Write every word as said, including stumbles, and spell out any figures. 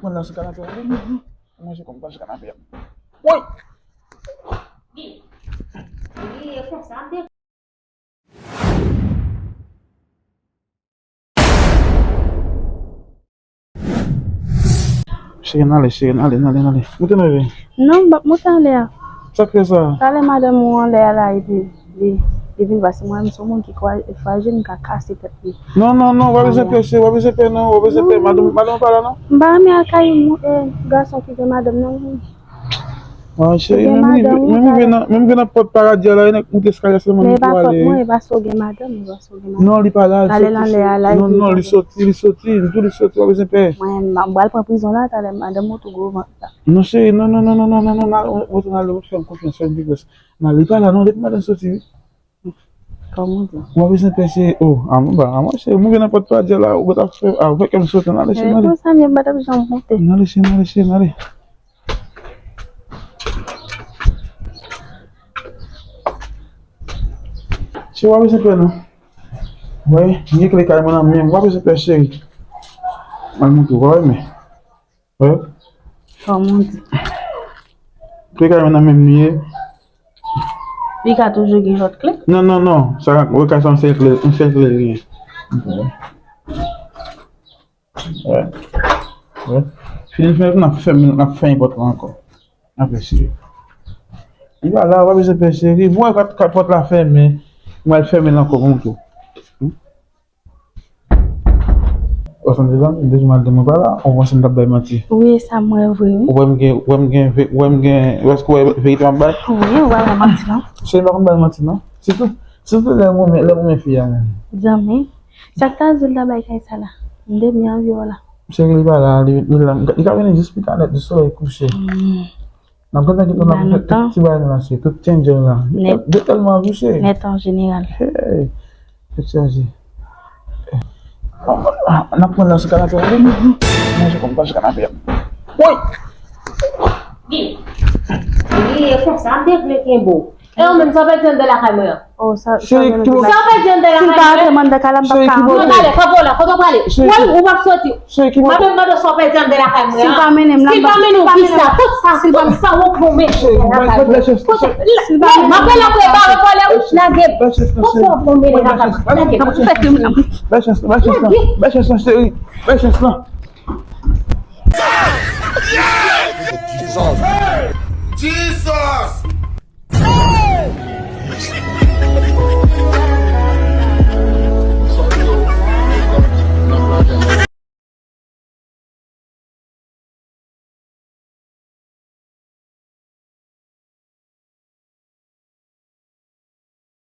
Pran la sou kanape a. Manje kòm pa sou kanape a. Woy! Li, li e konsa, m te Cheri, n ale, cheri, n ale, n ale, n ale. Moute nan vi. Non, m p ap monte anlè a. Sa k fè sa? Talè madanm ou anlè a la, epi li, li vin pase mwen, m se yon moun ki kwa-, frajil, m ka kase tèt li. Non, non, non, w ap bezwen pè, cheri, w ap bezwen pè, non, w ap bezwen pè. Madanm, madanm ou pa la, non? M pa renmen al kay, eh, gason ki gen madanm, non. Ah, cheri, menm rive, menm rive nan, menm rive nan pòt paradi a la, e nèk moute eskalye a sèlman nou pou ale. Men e pa fòt mwen, e paske w gen madanm, e paske w gen madanm. Non, li pa la, li soti. Non, non, li soti, li soti, li tou li soti, w ap bezwen pè. Mwen, m ap pral pran prizon la, talè madanm ou tou gwo vant la. Non, cheri, non, non, non, n al, retourne ale, ou fè m konfyans, fè m pi gras. N al, li pa la, non, depi madanm soti, wi. Kòman di? Ou pa bezwen pè, cheri. Oh, a mwen ba, a mwen, cheri. Mwen vin nan pòt pa di la, ou got ap fè, a, ou fè kè m sote nan ale, cheri, nan ale. Konsa, men m pa t ap janm monte. Nan ale, cheri, nan ale, cheri, nan ale. Cheri, ou pa bezwen pè, non. Wè, m gen kle kay mwen nan men m. Ou pa bezwen pè, cheri. Mwen montre ou, wè, men. Wè. Kòman w di? Kle kay mwen nan menm li ye. Li ka toujou gen lòt kle? Non, non, non. Sa, wè, kay sa, yon sèl kle, yon sèl kle li gen. Wè. Wè. Fini fè, n ap fèmen, n ap fèmen pòt la ankò. Apre, cheri. Li pa la, w ap bezwen pè, cheri. Bon, e kat, kat pòt la fèmen. Mwen al fèmen l ankò pou mwen tou. Ou santi sa? M te di madanm mwen pa la, ou panse m t ap bay manti? Wi, e sa m wè vre, wi. Ou wè m gen, ou wè m gen, ou wè m gen, ou wè, ou wè verite m ap bay? Wi, ou pa bay manti, non. Cheri, m pa konn bay manti, non. Sitou, sitou lè m renmen, lè m renmen fi a menm. Zanmi, sa k ta di l ta bay kay sa la? M te byen anvi w la. Cheri, li pa la, li, li la, li ka vini jis pita nèt, jis solèy kouche. Hmm. N ap gentan kite n ap fè tout ti bagay nou la, cheri, tout change la. Nèt. Yo tèlman anvi, cheri. Nèt an jeneral. Hey, tèt chaje. N ap pran nan sou kanape a. Manje kòm pa sou kanape a. Woy! Li, li e konsa, m te vle kenbe w. E ou menm, sa w pèdi anndan lakay mwen an? Oh, sa, sa, cheri, ki sa w pèdi anndan lakay mwen an? Si l pa antre m anndan kay la, m p ap ka antre. Non, talè, kanpe w la, kote w prale? Woy, ou p ap soti. Cheri, ki mande, mande sa w pèdi anndan lakay mwen an. Si l pa mennen m la, si l pa mennen m, kisa? Tout sa, tout sa w ap mennen anndan lakay mwen. Kote? M ap rele apre, pa repole w, lage m. Tout sa w ap mennen lakay mwen, lage m. Ou fè ke m la. Bay chans lan, bay chans lan, bay chans lan, cheri. Bay chans lan. Jesus! Jesus!